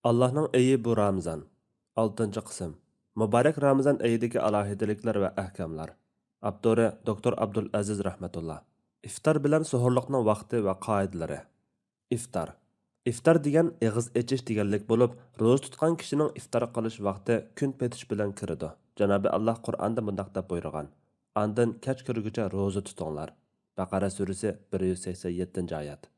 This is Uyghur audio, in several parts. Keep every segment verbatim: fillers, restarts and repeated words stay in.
ئاللاھنىڭ ئېيى بۇ رامىزان. ئالتىنچى قىسىم. مۇبارەك رامىزان ئېيىدىكى ئالاھىدىلىكلەر ۋە ئەھكاملار. ئاپتورى دوكتور ئابدۇل ئەزىز رەھمەتۇللا. ئىفتار بىلەن سوھۇرلۇقنىڭ ۋاقتى ۋە قائىدىلىرى. ئىفتار. ئىفتار دېگەن ئېغىز ئېچىش دېگەنلىك بولۇپ، روزا تۇتقان كىشىنىڭ ئىفتار قىلىش ۋاقتى كۈن پېتىش بىلەن كىرىدۇ. جانابى ئاللاھ قۇرئاندا مۇنداق دەپ بۇيرۇغان: «ئاندىن كەچ كىرگۈچە روزا تۇتۇڭلار.» بەقەرە سۈرىسى، بىر يۈز سەكسەن يەتتىنچى ئايەت.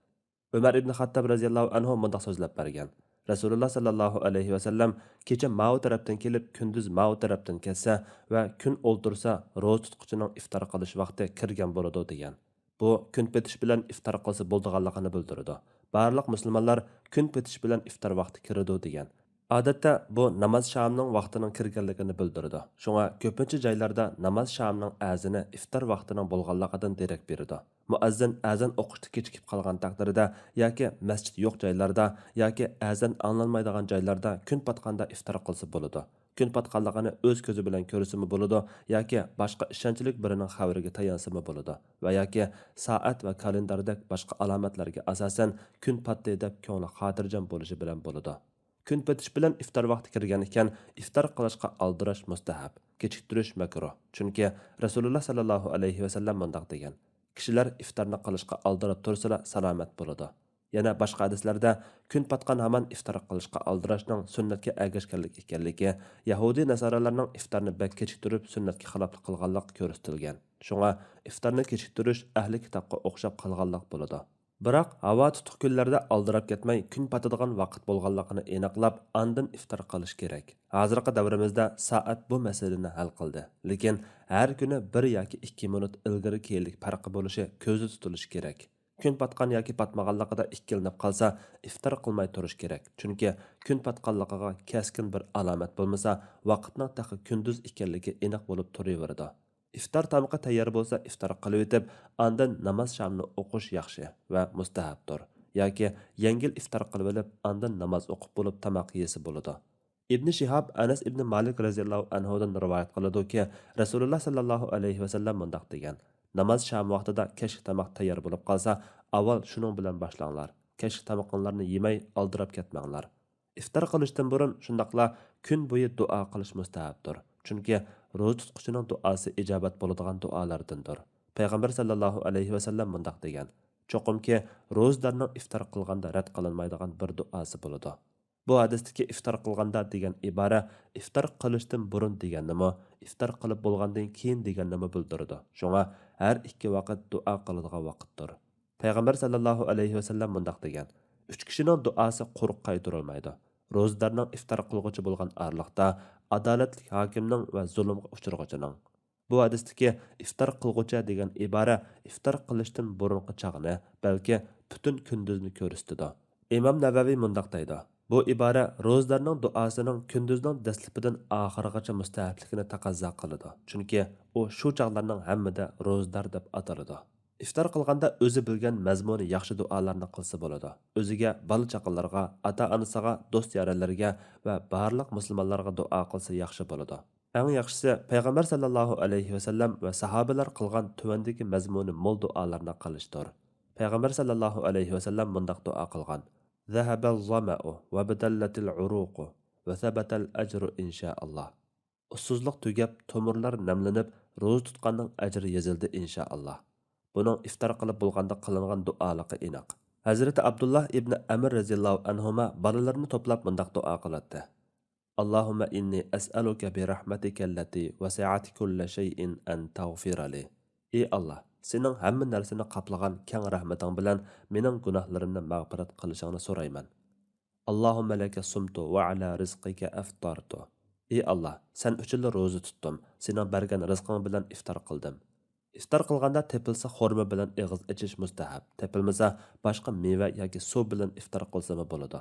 ئۆمەر ئىبن خەتتاب رەزىياللاھۇ ئەنھۇ مۇنداق سۆزلەپ بەرگەن: رەسۇلۇللاھ ساللاللاھۇ ئەلەيھى ۋەسەللەم كېچە ماۋۇ تەرەپتىن كېلىپ، كۈندۈز ماۋۇ تەرەپتىن كەتسە ۋە كۈن ئولتۇرسا، روزا تۇتقۇچىنىڭ ئىفتار قىلىش ۋاقتى كىرگەن بولىدۇ، دېگەن. بۇ كۈن پېتىش بىلەن ئىفتار قىلسا بولىدىغانلىقىنى بىلدۈرىدۇ. بارلىق مۇسۇلمانلار كۈن پېتىش بىلەن ئىفتار ۋاقتى كىرىدۇ، دېگەن. ئادەتتە بۇ ناماز شامىنىڭ ۋاقتىنىڭ كىرگەنلىكىنى بىلدۈرىدۇ. شۇڭا كۆپىنچە جايلاردا ناماز شامىنىڭ ئەزىنى ئىفتار ۋاقتىنىڭ بولغانلىقىدىن دېرەك بېرىدۇ. مۇئەززىن ئەزان ئوقۇشتا كېچىكىپ قالغان تەقدىردە ياكى مەسچىت يوق جايلاردا ياكى ئەزان ئاڭلانمايدىغان جايلاردا كۈن پاتقاندا ئىفتار قىلسا بولىدۇ. كۈن پاتقانلىقىنى ئۆز كۆزى بىلەن كۆرسىمۇ بولىدۇ ياكى باشقا ئىشەنچلىك بىرىنىڭ خەۋىرىگە تايانسىمۇ بولىدۇ ۋە ياكى سائەت ۋە كالېنداردەك باشقا ئالامەتلەرگە ئاساسەن كۈن پاتتى دەپ كۆڭلى خاتىرجەم بولۇشى بىلەن بولىدۇ. كۈن پېتىش بىلەن ئىفتار ۋاقتى كىرگەن ئىكەن، ئىفتار قىلىشقا ئالدىراش مۇستەھەپ، كېچىكتۈرۈش مەكرۇھ. چۈنكى رەسۇلۇللاھ ساللاللاھۇ ئەلەيھى ۋەسەللەم مۇنداق دېگەن: «كىشىلەر ئىفتارنى قىلىشقا ئالدىراپ تۇرسىلا سالامەت بولىدۇ.» يەنە باشقا ھەدىسلەردە: «كۈن پاتقان ھامان ئىفتار قىلىشقا ئالدىراشنىڭ سۈننەتكە ئەگەشكەنلىك ئىكەنلىكى، يەھۇدىي ناسارالارنىڭ ئىفتارنى بەك كېچىكتۈرۈپ سۈننەتكە خىلاپلىق قىلغانلىقى كۆرسىتىلگەن. شۇڭا ئىفتارنى كېچىكتۈرۈش ئەھلى كىتابقا ئوخشاپ قالغانلىق بولىدۇ.» بىراق ھاۋا تۇتۇق كۈنلەردە ئالدىراپ كەتمەي، كۈن پاتىدىغان ۋاقىت بولغانلىقىنى ئېنىقلاپ، ئاندىن ئىفتار قىلىش كېرەك. ھازىرقى دەۋرىمىزدە سائەت بۇ مەسىلىنى ھەل قىلدى. لېكىن ھەر كۈنى بىر ياكى ئىككى مىنۇت ئىلگىرى كېيىنلىك پەرقى بولۇشى كۆزدە تۇتۇلۇشى كېرەك. كۈن پاتقان ياكى پاتمىغانلىقىدا ئىككىلىنىپ قالسا، ئىفتار قىلماي تۇرۇش كېرەك. چۈنكى كۈن پاتقانلىقىغا كەسكىن بىر ئالامەت بولمىسا، ۋاقىتنىڭ تېخى كۈندۈز ئىكەنلىكى ئېنىق بولۇپ تۇرۇۋېرىدۇ. ئىفتار تامىقى تەييار بولسا، ئىفتار قىلىۋېتىپ، ئاندىن ناماز شامنى ئوقۇش ياخشى ۋە مۇستەھەپتۇر. ياكى يەڭگىل ئىفتار قىلىۋېلىپ، ئاندىن ناماز ئوقۇپ بولۇپ تاماق يېسە بولىدۇ. ئىبنى شىھاب ئەنەس ئىبنى مالىك رەزىياللاھۇ ئەنھۇدىن رىۋايەت قىلىدۇكى، رەسۇلۇللاھ ساللاللاھۇ ئەلەيھى ۋەسەللەم مۇنداق دېگەن: «ناماز شام ۋاقتىدا كەچلىك تاماق تەييار بولۇپ قالسا، ئاۋۋال شۇنىڭ بىلەن باشلاڭلار. كەچلىك تامىقىڭلارنى يېمەي، ئالدىراپ كەتمەڭلار.» ئىفتار قىلىشتىن بۇرۇن شۇنداقلا كۈن بويى دۇئا قىلىش مۇستەھەپتۇر. چۈنكى روزا تۇتقۇچىنىڭ دۇئاسى ئىجابەت بولىدىغان دۇئالاردىندۇر. پەيغەمبەر ساللاللاھۇ ئەلەيھى ۋەسەللەم مۇنداق دېگەن: «چوقۇمكى روزىدارنىڭ ئىفتار قىلغاندا رەت قىلىنمايدىغان بىر دۇئاسى بولىدۇ.» بۇ ھەدىستىكى ئىفتار قىلغاندا دېگەن ئىبارە ئىفتار قىلىشتىن بۇرۇن دېگەننىمۇ، ئىفتار قىلىپ بولغاندىن كېيىن دېگەننىمۇ بىلدۈرىدۇ. شۇڭا ھەر ئىككى ۋاقىت دۇئا قىلىدىغان ۋاقىتتۇر. پەيغەمبەر ساللاللاھۇ ئەلەيھى ۋەسەللەم مۇنداق دېگەن: «ئۈچ كىشىنىڭ دۇئاسى قۇرۇق قايتۇرۇلمايدۇ. روزىدارنىڭ ئىفتار قىلغۇچى بولغان ئارىلىقتا، ئادالەتلىك ھاكىمنىڭ ۋە زۇلۇمغا ئۇچرىغۇچىنىڭ.» بۇ ھەدىستىكى ئىفتار قىلغۇچە دېگەن ئىبارە ئىفتار قىلىشتىن بۇرۇنقى چاغنى، بەلكى پۈتۈن كۈندۈزنى كۆرسىتىدۇ. ئىمام نەۋەۋى مۇنداق دەيدۇ: «بۇ ئىبارە روزىدارنىڭ دۇئاسىنىڭ كۈندۈزنىڭ دەسلىپىدىن ئاخىرىغىچە مۇستەھەپلىكىنى تەقەززا قىلىدۇ، چۈنكى ئۇ شۇ چاغلارنىڭ ھەممىدە روزىدار دەپ ئاتىلىدۇ.» ئىفتار قىلغاندا ئۆزى بىلگەن مەزمۇنى ياخشى دۇئالارنى قىلسا بولىدۇ. ئۆزىگە، بالا-چاقىلىرىغا، ئاتا-ئانىسىغا، دوست-يارەنلىرىگە ۋە بارلىق مۇسۇلمانلارغا دۇئا قىلسا ياخشى بولىدۇ. ئەڭ ياخشىسى، پەيغەمبەر ساللاللاھۇ ئەلەيھى ۋەسەللەم ۋە ساھابىلەر قىلغان تۆۋەندىكى مەزمۇنى مول دۇئالارنى قىلىشتۇر. پەيغەمبەر ساللاللاھۇ ئەلەيھى ۋەسەللەم مۇنداق دۇئا قىلغان: «ذهب الظمأ وابتلت العروق وثبت الأجر إن شاء الله.» ئۇسسۇزلۇق تۈگەپ، تومۇرلار نەملىنىپ، روزا تۇتقاننىڭ ئەجرى يېزىلدى، ئىنشائاللا. بۇنىڭ ئىفتار قىلىپ بولغاندا قىلىنغان دۇئالىقى ئېنىق. ھەزرىتى ئابدۇللا ئىبنى ئەمر رەزىياللاھۇ ئەنھۇما بالىلىرىنى توپلاپ مۇنداق دۇئا قىلاتتى: «اللهم إني أسألك برحمتك التي وسعت كل شيء أن تغفر لي.» ئى ئاللا، سېنىڭ ھەممە نەرسىنى قاپلىغان كەڭ رەھمىتىڭ بىلەن مېنىڭ گۇناھلىرىمنى مەغپىرەت قىلىشىڭنى سورايمەن. اللهم لك صمت وعلى رزقك أفطرت. ئى ئاللا، سەن ئۈچۈنلا روزا تۇتتۇم، سېنىڭ بەرگەن رىزقىڭ بىلەن ئىفتار قىلدىم. ئىفتار قىلغاندا تېپىلسا خورما بىلەن ئېغىز ئېچىش مۇستەھەب، تېپىلمىسا باشقا مېۋە ياكى سۇ بىلەن ئىفتار قىلسىمۇ بولىدۇ.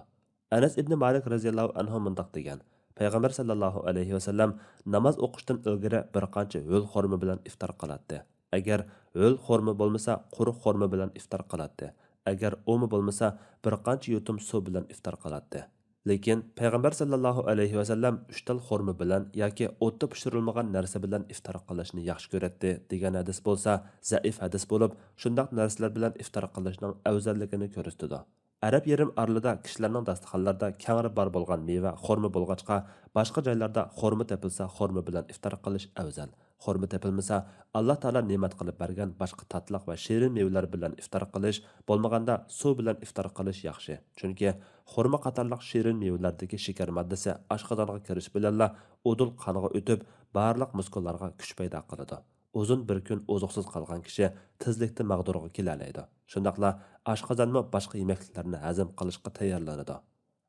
ئەنەس ئىبنى مالىك رەزىياللاھۇ ئەنھۇ مۇنداق دېگەن: پەيغەمبەر ساللاللاھۇ ئەلەيھى ۋەسەللەم ناماز ئوقۇشتىن ئىلگىرى بىر قانچە ھۆل خورما بىلەن ئىفتار قىلاتتى. ئەگەر ھۆل خورما بولمىسا، قۇرۇق خورما بىلەن ئىفتار قىلاتتى. ئەگەر ئۇمۇ بولمىسا، بىر قانچە يۇتۇم سۇ بىلەن ئىفتار قىلاتتى. لېكىن پەيغەمبەر ساللاللاھۇ ئەلەيھى ۋەسەللەم ئۈچ تال خورما بىلەن ياكى ئوتتا پىشۇرۇلمىغان نەرسە بىلەن ئىفتار قىلىشنى ياخشى كۆرەتتى، دېگەن ھەدىس بولسا زەئىپ ھەدىس بولۇپ، شۇنداق نەرسىلەر بىلەن ئىفتار قىلىشنىڭ ئەۋزەللىكىنى كۆرسىتىدۇ. ئەرەب يېرىم ئارىلىدا كىشىلەرنىڭ داستىخانلىرىدا كەڭرى بار بولغان مېۋە خورما بولغاچقا، باشقا جايلاردا خورما تېپىلسا، خورما بىلەن ئىپتار قىلىش ئەۋزەل. خورما تېپىلمىسا، ئاللا تائالا نېمەت قىلىپ بەرگەن باشقا تاتلىق ۋە شېرىن مېۋىلەر بىلەن ئىپتار قىلىش، بولمىغاندا سۇ بىلەن ئىپتار قىلىش ياخشى. چۈنكى خورما قاتارلىق شېرىن مېۋىلەردىكى شېكەر ماددىسى ئاشقازانغا كىرىش بىلەنلا ئۇدۇل قانغا ئۆتۈپ، بارلىق مۇسكۇللارغا كۈچ پەيدا قىلىدۇ. ئۇزۇن بىر كۈن ئوزۇقسىز قالغان كىشى تېزلىكتە ماغدۇرغا كېلەلەيدۇ. شۇنداقلا ئاشقازانمۇ باشقا يېمەكلىكلەرنى ھەزىم قىلىشقا تەييارلىنىدۇ.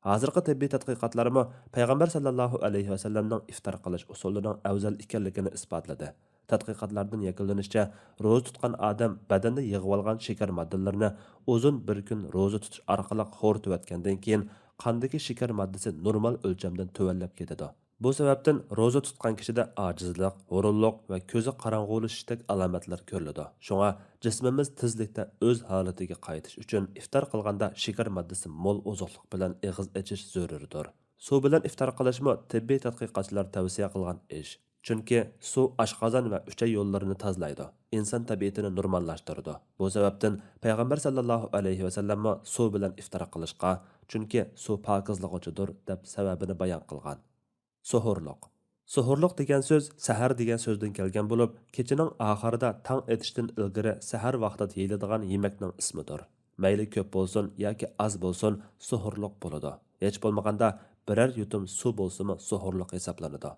ھازىرقى تېببىي تەتقىقاتلارمۇ پەيغەمبەر ساللاللاھۇ ئەلەيھى ۋەسەللەمنىڭ ئىپتار قىلىش ئۇسۇلىنىڭ ئەۋزەل ئىكەنلىكىنى ئىسپاتلىدى. تەتقىقاتلاردىن يەكۈنلىنىشىچە، روزا تۇتقان ئادەم بەدەندە يىغىۋالغان شېكەر ماددىلىرىنى ئۇزۇن بىر كۈن روزا تۇتۇش ئارقىلىق خورىتىۋەتكەندىن كېيىن، قاندىكى شېكەر ماددىسى نورمال ئۆلچەمدىن تۆۋەنلەپ كېتىدۇ. بۇ سەۋەبتىن روزا تۇتقان كىشىدە ئاجىزلىق، ھۇرۇنلۇق ۋە كۆزى قاراڭغۇلىشىشتەك ئالامەتلەر كۆرۈلىدۇ. شۇڭا جىسمىمىز تېزلىكتە ئۆز ھالىتىگە قايتىش ئۈچۈن ئىپتار قىلغاندا شېكەر ماددىسى مول ئوزۇقلۇق بىلەن ئېغىز ئېچىش زۆرۈردۇر. سۇ بىلەن ئىپتار قىلىشمۇ تېببىي تەتقىقاتچىلار تەۋسىيە قىلغان ئىش. چۈنكى سۇ ئاشقازان ۋە ئۈچەي يوللىرىنى تازىلايدۇ، ئىنسان تەبىئىتىنى نورماللاشتۇرىدۇ. بۇ سەۋەبتىن پەيغەمبەر ساللاللاھۇ ئەلەيھى ۋەسەللەممۇ سۇ بىلەن ئىپتار قىلىشقا، چۈنكى سۇ پاكىزلىغۇچىدۇر، دەپ سەۋەبىنى بايان قىلغان. سوھۇرلۇق. سوھۇرلۇق دېگەن سۆز سەھەر دېگەن سۆزدىن كەلگەن بولۇپ، كېچىنىڭ ئاخىرىدا تاڭ ئېتىشتىن ئىلگىرى سەھەر ۋاقتىدا يېيىلىدىغان يېمەكنىڭ ئىسمىدۇر. مەيلى كۆپ بولسۇن ياكى ئاز بولسۇن، سوھۇرلۇق بولىدۇ. ھېچ بولمىغاندا بىرەر يۇتۇم سۇ بولسىمۇ سوھۇرلۇق ھېسابلىنىدۇ.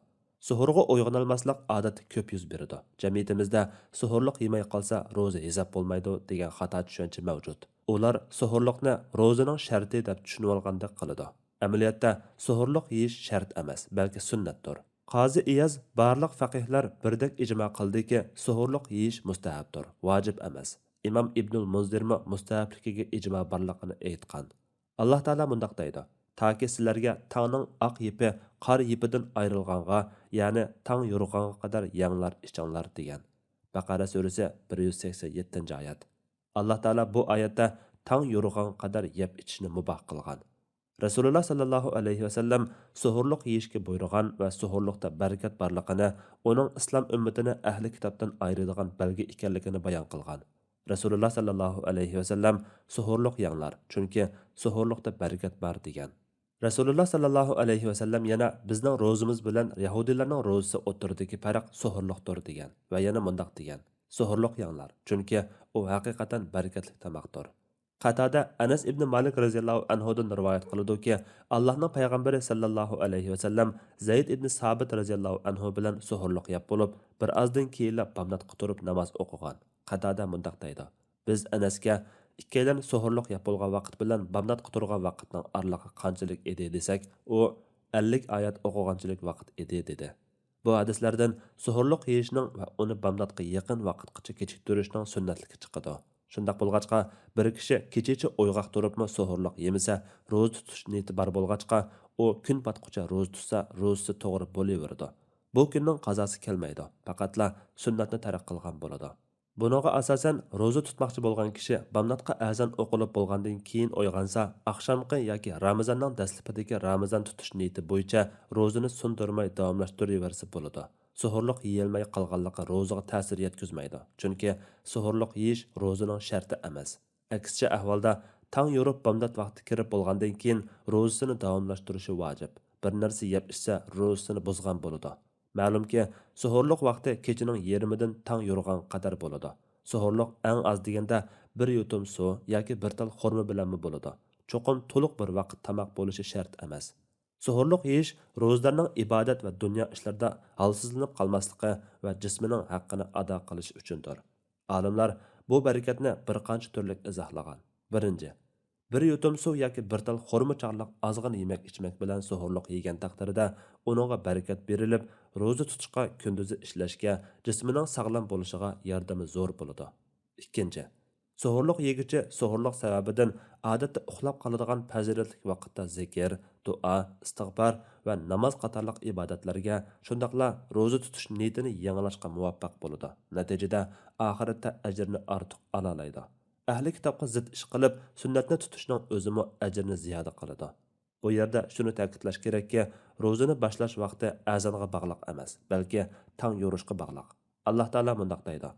سوھۇرغا ئويغىنالماسلىق ئادەتتە كۆپ يۈز بېرىدۇ. جەمئىيىتىمىزدە سوھۇرلۇق يېمەي قالسا روزا ھېساب بولمايدۇ دېگەن خاتا چۈشەنچە مەۋجۇت. ئۇلار سوھۇرلۇقنى روزىنىڭ شەرتى دەپ چۈشىنىۋالغاندەك قىلىدۇ. ئەمەلىيەتتە سوھۇرلۇق يېيىش شەرت ئەمەس، بەلكى سۈننەتتۇر. قازى ئىياز بارلىق فەقىھلەر بىردەك ئىجما قىلدىكى، سوھۇرلۇق يېيىش مۇستەھەبتۇر، ۋاجىپ ئەمەس. ئىمام ئىبنۇل مۇنزىرمۇ مۇستەھەبلىكىگە ئىجما بارلىقىنى ئېيتقان. ئاللا تائالا مۇنداق دەيدۇ: «تاكى سىلەرگە تاڭنىڭ ئاق يىپى قارا يىپىدىن ئايرىلغانغا، يەنى تاڭ يورۇغانغا قەدەر يەڭلار، ئىچىڭلار» دېگەن. بەقەرە سۈرىسى بىر يۈز سەكسەن يەتتىنچى ئايەت. ئاللا تائالا بۇ ئايەتتە تاڭ يورۇغانغا قەدەر يەپ ئىچىشنى مۇباھ قىلغان. رەسۇلۇللا ساللاللاھۇ ئەلەيھى ۋەسەللەم سوھۇرلۇق يېيىشكە بۇيرۇغان ۋە سوھۇرلۇقتا بەرىكەت بارلىقىنى، ئۇنىڭ ئىسلام ئۈممىتىنى ئەھلى كىتابتىن ئايرىيدىغان بەلگە ئىكەنلىكىنى بايان قىلغان. رەسۇلۇللا ساللاللاھۇ ئەلەيھى ۋەسەللەم: «سوھۇرلۇق يەڭلار، چۈنكى سوھۇرلۇقتا بەرىكەت بار» دېگەن. رەسۇلۇللا ساللاللاھۇ ئەلەيھى ۋەسەللەم يەنە: «بىزنىڭ روزىمىز بىلەن يەھۇدىيلارنىڭ روزىسى ئوتتۇرىدىكى پەرق سوھۇرلۇقتۇر» دېگەن ۋە يەنە مۇنداق دېگەن: «سوھۇرلۇق يەڭلار، چۈنكى ئۇ ھەقىقەتەن بەرىكەتلىك تاماقتۇر». قاتادە ئەنەس ئىبنى مالىك رەزىياللاھۇ ئەنھۇدىن رىۋايەت قىلىدۇكى، ئاللاھنىڭ پەيغەمبىرى ساللاللاھۇ ئەلەيھى ۋەسەللەم زەيد ئىبنى سابىت رەزىياللاھۇ ئەنھۇ بىلەن سوھۇرلۇق يەپ بولۇپ، بىر ئازدىن كېيىنلا بامداتقا تۇرۇپ ناماز ئوقۇغان. قاتادە مۇنداق دەيدۇ: «بىز ئەنەسكە، ئىككىيلەن سوھۇرلۇق يەپ بولغان ۋاقىت بىلەن بامداتقا تۇرغان ۋاقىتنىڭ ئارىلىقى قانچىلىك ئىدى؟» دېسەك، ئۇ: «ئەللىك ئايەت ئوقۇغانچىلىك ۋاقىت ئىدى» دېدى. بۇ ھەدىسلەردىن سوھۇرلۇق يېيىشنىڭ ۋە ئۇنى بامداتقا يېقىن ۋاقىتقىچە كېچىكتۈرۈشنىڭ سۈننەتلىكى چىقىدۇ. شۇنداق بولغاچقا، بىر كىشى كېچىچە ئويغاق تۇرۇپمۇ سوھۇرلۇق يېمىسە، روزا تۇتۇش نىيىتى بار بولغاچقا، ئۇ كۈن پاتقۇچە روزا تۇتسا، روزىسى توغرا بولۇۋېرىدۇ. بۇ كۈننىڭ قازاسى كەلمەيدۇ، پەقەتلا سۈننەتنى تەرك قىلغان بولىدۇ. بۇنىڭغا ئاساسەن، روزا تۇتماقچى بولغان كىشى بامداتقا ئەزان ئوقۇلۇپ بولغاندىن كېيىن ئويغانسا، ئاخشامقى ياكى رامىزاننىڭ دەسلىپىدىكى رامىزان تۇتۇش نىيىتى بويىچە روزىنى سۇندۇرماي داۋاملاشتۇرۇۋەرسە بولىدۇ. سوھۇرلۇق يېيەلمەي قالغانلىقى روزىغا تەسىر يەتكۈزمەيدۇ، چۈنكى سوھۇرلۇق يېيىش روزىنىڭ شەرتى ئەمەس. ئەكسىچە ئەھۋالدا، تاڭ يورۇپ بامدات ۋاقتى كىرىپ بولغاندىن كېيىن روزىسىنى داۋاملاشتۇرۇشى ۋاجىپ. بىر نەرسە يەپ ئىچسە، روزىسىنى بۇزغان بولىدۇ. مەلۇمكى، سوھۇرلۇق ۋاقتى كېچىنىڭ يېرىمىدىن تاڭ يورۇغانغا قەدەر بولىدۇ. سوھۇرلۇق ئەڭ ئاز دېگەندە بىر يۇتۇم سۇ ياكى بىر تال خورما بىلەنمۇ بولىدۇ. چوقۇم تولۇق بىر ۋاقىت تاماق بولۇشى شەرت ئەمەس. سوھۇرلۇق يېيىش روزىدارنىڭ ئىبادەت ۋە دۇنيا ئىشلىرىدا ھالسىزلىنىپ قالماسلىقى ۋە جىسمىنىڭ ھەققىنى ئادا قىلىشى ئۈچۈندۇر. ئالىملار بۇ بەرىكەتنى بىر قانچە تۈرلۈك ئىزاھلىغان. بىرىنچى، بىر يۇتۇم سۇ ياكى بىر تال خورما چاغلىق ئازغىنە يېمەك-ئىچمەك بىلەن سوھۇرلۇق يېگەن تەقدىردە، ئۇنىڭغا بەرىكەت بېرىلىپ، روزا تۇتۇشقا، كۈندۈزى ئىشلەشكە، جىسمىنىڭ ساغلام بولۇشىغا ياردىمى زور بولىدۇ. ئىككىنچى، سوھۇرلۇق يېگۈچى سوھۇرلۇق سەۋەبىدىن ئادەتتە ئۇخلاپ قالىدىغان پەزىلەتلىك ۋاقىتتا زىكىر، دۇئا، ئىستىغپار ۋە ناماز قاتارلىق ئىبادەتلەرگە، شۇنداقلا روزا تۇتۇش نىيىتىنى يېڭىلاشقا مۇۋەپپەق بولىدۇ. نەتىجىدە، ئاخىرەتتە ئەجىرنى ئارتۇق ئالالايدۇ. ئەھلى كىتابقا زىت ئىش قىلىپ، سۈننەتنى تۇتۇشنىڭ ئۆزىمۇ ئەجىرنى زىيادە قىلىدۇ. بۇ يەردە شۇنى تەكىتلەش كېرەككى، روزىنى باشلاش ۋاقتى ئەزانغا باغلىق ئەمەس، بەلكى تاڭ يورۇشقا باغلىق. ئاللا تائالا مۇنداق دەيدۇ: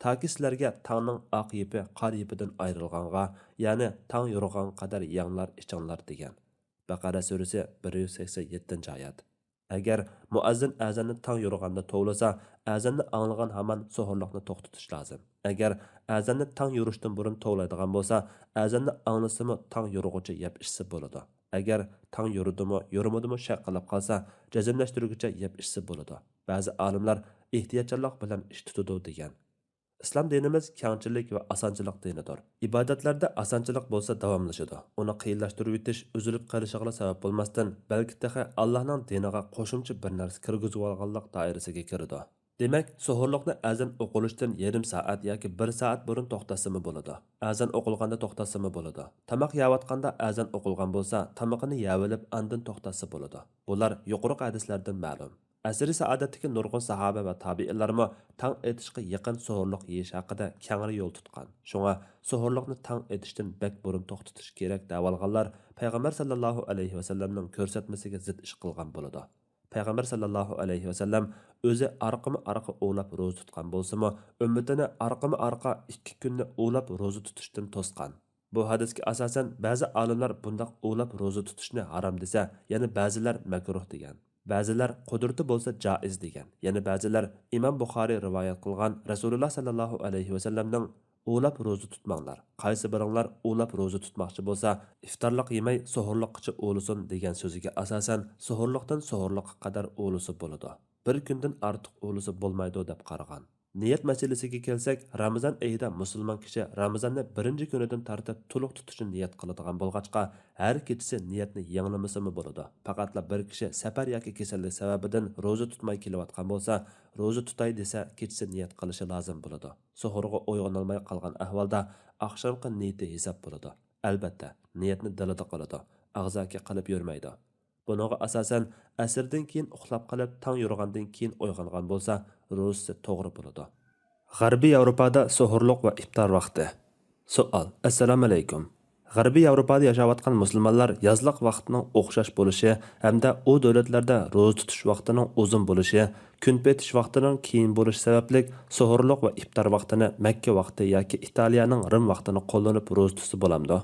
تاكى سىلەرگە تاڭنىڭ ئاق يىپى قارا يىپىدىن ئايرىلغانغا، يەنى تاڭ يورۇغانغا قەدەر يەڭلار، ئىچىڭلار» دېگەن. بەقەرە سۈرىسى بىر يۈز سەكسەن يەتتىنچى ئايەت. ئەگەر مۇئەززىن ئەزاننى تاڭ يورۇغاندا توۋلىسا، ئەزاننى ئاڭلىغان ھامان سوھۇرلۇقنى توختىتىش لازىم. ئەگەر ئەزاننى تاڭ يورۇشتىن بۇرۇن توۋلايدىغان بولسا، ئەزاننى ئاڭلىسىمۇ تاڭ يورۇغۇچە يەپ ئىچسە بولىدۇ. ئەگەر تاڭ يورۇدىمۇ، يورۇمىدىمۇ شەك قىلىپ قالسا، جەزملەشتۈرگۈچە يەپ ئىچسە بولىدۇ. بەزى ئالىملار ئېھتىياتچانلىق بىلەن ئىچ تۇتىدۇ دېگەن. ئىسلام دىنىمىز كەڭچىلىك ۋە ئاسانچىلىق دىنىدۇر. ئىبادەتلەردە ئاسانچىلىق بولسا داۋاملىشىدۇ. ئۇنى قىيىنلاشتۇرۇۋېتىش ئۈزۈلۈپ قېلىشىغىلا سەۋەب بولماستىن، بەلكى تېخى ئاللاھنىڭ دىنىغا قوشۇمچە بىر نەرسە كىرگۈزۈۋالغانلىق دائىرىسىگە كىرىدۇ. دېمەك، سوھۇرلۇقنى ئەزان ئوقۇلۇشتىن يېرىم سائەت ياكى بىر سائەت بۇرۇن توختاتسىمۇ بولىدۇ. ئەزان ئوقۇلغاندا توختاتسىمۇ بولىدۇ. تاماق يەۋاتقاندا ئەزان ئوقۇلغان بولسا، تامىقىنى يەۋېلىپ ئاندىن توختاتسا بولىدۇ. بۇلار يۇقىرىقى ھەدىسلەردىن مەلۇم. ئەسىرى سائادەتتىكى نۇرغۇن ساھابە ۋە تابىئىنلارمۇ تاڭ ئېتىشقا يېقىن سوھۇرلۇق يېيىش ھەققىدە كەڭرى يول تۇتقان. شۇڭا سوھۇرلۇقنى تاڭ ئېتىشتىن بەك بۇرۇن توختىتىش كېرەك دەۋالغانلار پەيغەمبەر ساللاللاھۇ ئەلەيھى ۋەسەللەمنىڭ كۆرسەتمىسىگە زىت ئىش قىلغان بولىدۇ. پەيغەمبەر ساللاللاھۇ ئەلەيھى ۋەسەللەم ئۆزى ئارقىمۇ ئارقا ئۇلاپ روزا تۇتقان بولسىمۇ، ئۈممىتىنى ئارقىمۇ ئارقا ئىككى كۈننى ئۇلاپ روزا تۇتۇشتىن توسقان. بۇ ھەدىسكە ئاساسەن، بەزى ئالىملار بۇنداق ئۇلاپ روزا تۇتۇشنى ھارام دېسە، يەنە بەزىلەر مەكرۇھ دېگەن. بەزىلەر قۇدرىتى بولسا جائىز دېگەن. يەنە بەزىلەر ئىمام بۇخارىي رىۋايەت قىلغان رەسۇلۇللا ساللاللاھۇ ئەلەيھى ۋەسەللەمنىڭ «ئۇلاپ روزا تۇتماڭلار. قايسى بىرىڭلار ئۇلاپ روزا تۇتماقچى بولسا، ئىفتارلىق يېمەي، سوھۇرلۇققىچە ئۇلىسۇن» دېگەن سۆزىگە ئاساسەن، سوھۇرلۇقتىن سوھۇرلۇققا قەدەر ئۇلىسا بولىدۇ. بىر كۈندىن ئارتۇق ئۇلىسا بولمايدۇ، دەپ قارىغان. نىيەت مەسىلىسىگە كەلسەك، رامىزان ئېيىدا مۇسۇلمان كىشى رامىزاننى بىرىنچى كۈنىدىن تارتىپ تولۇق تۇتۇشنى نىيەت قىلىدىغان بولغاچقا، ھەر كېچىسى نىيەتنى يېڭىلىمىسىمۇ بولىدۇ. پەقەتلا بىر كىشى سەپەر ياكى كېسەللىك سەۋەبىدىن روزا تۇتماي كېلىۋاتقان بولسا، روزا تۇتاي دېسە، كېچىسى نىيەت قىلىشى لازىم بولىدۇ. سوھۇرغا ئويغىنالماي قالغان ئەھۋالدا ئاخشامقى نىيىتى ھېساب بولىدۇ. ئەلبەتتە، نىيەتنى دىلىدا قىلىدۇ، ئاغزاكى قىلىپ يۈرمەيدۇ. بۇنىڭغا ئاساسەن، ئەسىردىن كېيىن ئۇخلاپ قېلىپ، تاڭ يورۇغاندىن كېيىن ئويغانغان بولسا، روزىسى توغرا بولىدۇ. غەربىي ياۋروپادا سوھۇرلۇق ۋە ئىپتار ۋاقتى. سوئال: ئەسسالامۇئەلەيكۇم. غەربىي ياۋروپادا ياشاۋاتقان مۇسۇلمانلار يازلىق ۋاقىتنىڭ ئوخشاش بولۇشى ھەمدە ئۇ دۆلەتلەردە روزا تۇتۇش ۋاقتىنىڭ ئۇزۇن بولۇشى، كۈن پېتىش ۋاقتىنىڭ كېيىن بولۇشى سەۋەبلىك، سوھۇرلۇق ۋە ئىپتار ۋاقتىنى مەككە ۋاقتى ياكى ئىتالىيەنىڭ رىم ۋاقتىنى قوللىنىپ روزا تۇتسا بولامدۇ؟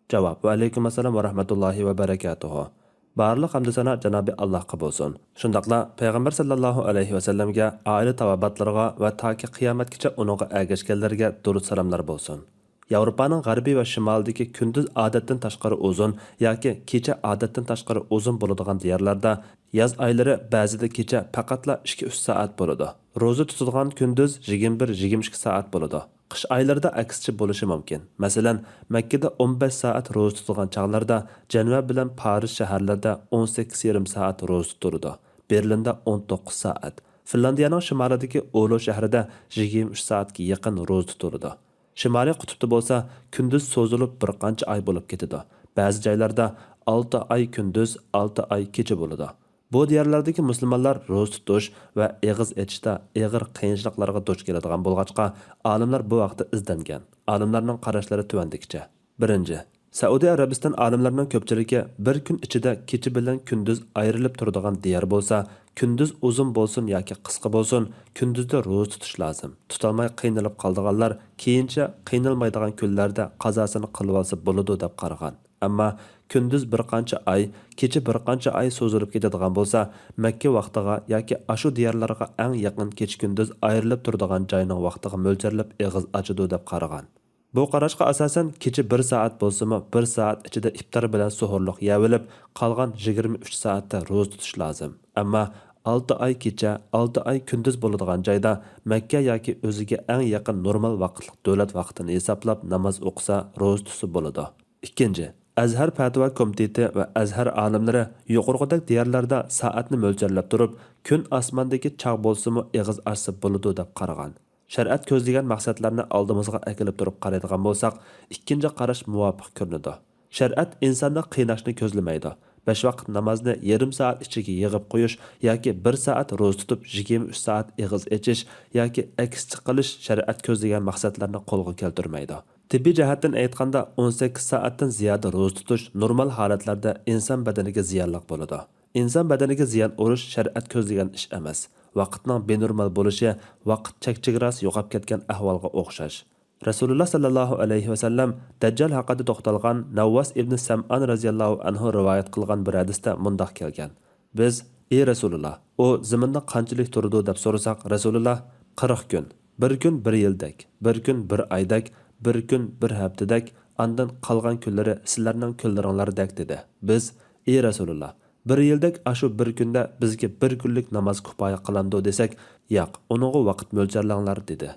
جاۋاب: ۋەئەلەيكۇم ئەسسالام ۋە رەھمەتۇللاھى ۋە بەرەكاتۇھۇ. بارلىق ھەمدۇسانا جانابى ئاللاھقا بولسۇن. شۇنداقلا پەيغەمبەر ساللاللاھۇ ئەلەيھى ۋەسەللەمگە، ئائىلە تاۋابىئاتلىرىغا ۋە تاكى قىيامەتكىچە ئۇنىڭغا ئەگەشكەنلەرگە دۇرۇت سالاملار بولسۇن. ياۋروپانىڭ غەربى ۋە شىمالىدىكى كۈندۈز ئادەتتىن تاشقىرى ئۇزۇن ياكى كېچە ئادەتتىن تاشقىرى ئۇزۇن بولىدىغان دىيارلاردا ياز ئايلىرى بەزىدە كېچە پەقەتلا ئىككى-ئۈچ سائەت بولىدۇ. روزا تۇتىدىغان كۈندۈز يىگىرمە بىر، يىگىرمە ئىككى سائەت بولىدۇ. قىش ئايلىرىدا ئەكسىچە بولۇشى مۇمكىن. مەسىلەن، مەككىدە ئون بەش سائەت روزا تۇتىدىغان چاغلاردا، جەنۋە بىلەن پارىژ شەھەرلىرىدە ئون سەككىز يېرىم سائەت روزا تۇتۇلىدۇ. بېرلىندا ئون توققۇز سائەت. فىنلاندىيەنىڭ شىمالىدىكى ئولو شەھىرىدە يىگىرمە ئۈچ سائەتكە يېقىن روزا تۇتۇلىدۇ. شىمالىي قۇتۇپتا بولسا كۈندۈز سوزۇلۇپ بىر قانچە ئاي بولۇپ كېتىدۇ. بەزى جايلاردا ئالتە ئاي كۈندۈز، ئالتە ئاي كېچە بولىدۇ. بۇ دىيارلاردىكى مۇسۇلمانلار روزا تۇتۇش ۋە ئېغىز ئېچىشتا ئېغىر قىيىنچىلىقلارغا دۇچ كېلىدىغان بولغاچقا، ئالىملار بۇ ھەقتە ئىزدەنگەن. ئالىملارنىڭ قاراشلىرى تۆۋەندىكىچە. بىرىنچى، سەئۇدى ئەرەبىستان ئالىملىرىنىڭ كۆپچىلىكى بىر كۈن ئىچىدە كېچە بىلەن كۈندۈز ئايرىلىپ تۇرىدىغان دىيار بولسا، كۈندۈز ئۇزۇن بولسۇن ياكى قىسقا بولسۇن، كۈندۈزدە روزا تۇتۇش لازىم. تۇتالماي قىينىلىپ قالىدىغانلار كېيىنچە قىينالمايدىغان كۈنلەردە قازاسىنى قىلىۋالسا بولىدۇ، دەپ قارىغان. ئەمما كۈندۈز بىر قانچە ئاي، كېچە بىر قانچە ئاي سوزۇلۇپ كېتىدىغان بولسا، مەككە ۋاقتىغا ياكى ئاشۇ دىيارلارغا ئەڭ يېقىن كېچە-كۈندۈز ئايرىلىپ تۇرىدىغان جاينىڭ ۋاقتىغا مۆلچەرلەپ ئېغىز ئاچىدۇ، دەپ قارىغان. بۇ قاراشقا ئاساسەن، كېچە بىر سائەت بولسىمۇ، بىر سائەت ئىچىدە ئىپتار بىلەن سوھۇرلۇق يەۋېلىپ، قالغان يىگىرمە ئۈچ سائەتتە روزا تۇتۇش لازىم. ئەمما ئالتە ئاي كېچە، ئالتە ئاي كۈندۈز بولىدىغان جايدا مەككە ياكى ئۆزىگە ئەڭ يېقىن نورمال ۋاقىتلىق دۆلەت ۋاقتىنى ھېسابلاپ ناماز ئوقۇسا، روزا تۇتسا بولىدۇ. ئىككىنچى، ئەزھەر پەتىۋا كومىتېتى ۋە ئەزھەر ئالىملىرى يۇقىرىقىدەك دىيارلاردا سائەتنى مۆلچەرلەپ تۇرۇپ، كۈن ئاسماندىكى چاغ بولسىمۇ ئېغىز ئاچسا بولىدۇ، دەپ قارىغان. شەرىئەت كۆزلىگەن مەقسەتلەرنى ئالدىمىزغا ئەكېلىپ تۇرۇپ قارايدىغان بولساق، ئىككىنچى قاراش مۇۋاپىق كۆرۈنىدۇ. شەرىئەت ئىنساننى قىيناشنى كۆزلىمەيدۇ. بەش ۋاقىت نامازنى يېرىم سائەت ئىچىگە يىغىپ قويۇش ياكى بىر سائەت روزا تۇتۇپ، يىگىرمە ئۈچ سائەت ئېغىز ئېچىش ياكى ئەكسىچە قىلىش شەرىئەت كۆزلىگەن مەقسەتلەرنى قولغا كەلتۈرمەيدۇ. تېببىي جەھەتتىن ئېيتقاندا، ئون سەككىز سائەتتىن زىيادە روزا تۇتۇش نورمال ھالەتلەردە ئىنسان بەدىنىگە زىيانلىق بولىدۇ. ئىنسان بەدىنىگە زىيان ئۇرۇش شەرىئەت كۆزلىگەن ئىش ئەمەس. ۋاقىتنىڭ بىنورمال بولۇشى ۋاقىت چەك-چېگراسى يوقاپ كەتكەن ئەھۋالغا ئوخشاش. رەسۇلۇللا سەللەللاھۇ ئەلەيھى ۋەسەللەم دەججال ھەققىدە توختالغان نەۋۋاس ئىبنى سەمئان رەزىياللاھۇ ئەنھۇ رىۋايەت قىلغان بىر ھەدىستە مۇنداق كەلگەن: بىز، ئى رەسۇلۇللا، ئۇ زېمىندا قانچىلىك تۇرىدۇ دەپ سورىساق، رەسۇلۇللا، قىرىق كۈن، بىر كۈن بىر يىلدەك، بىر كۈن بىر ئايدەك، بىر كۈن بىر ھەپتىدەك، ئاندىن قالغان كۈنلىرى سىلەرنىڭ كۈنلىرىڭلاردەك، دېدى. بىز، ئى رەسۇلۇللا، بىر يىلدەك ئاشۇ بىر كۈندە بىزگە بىر كۈنلۈك ناماز كۇپايە قىلامدۇ دېسەك، ياق، ئۇنىڭغا ۋاقىت مۆلچەرلەڭلار، دېدى.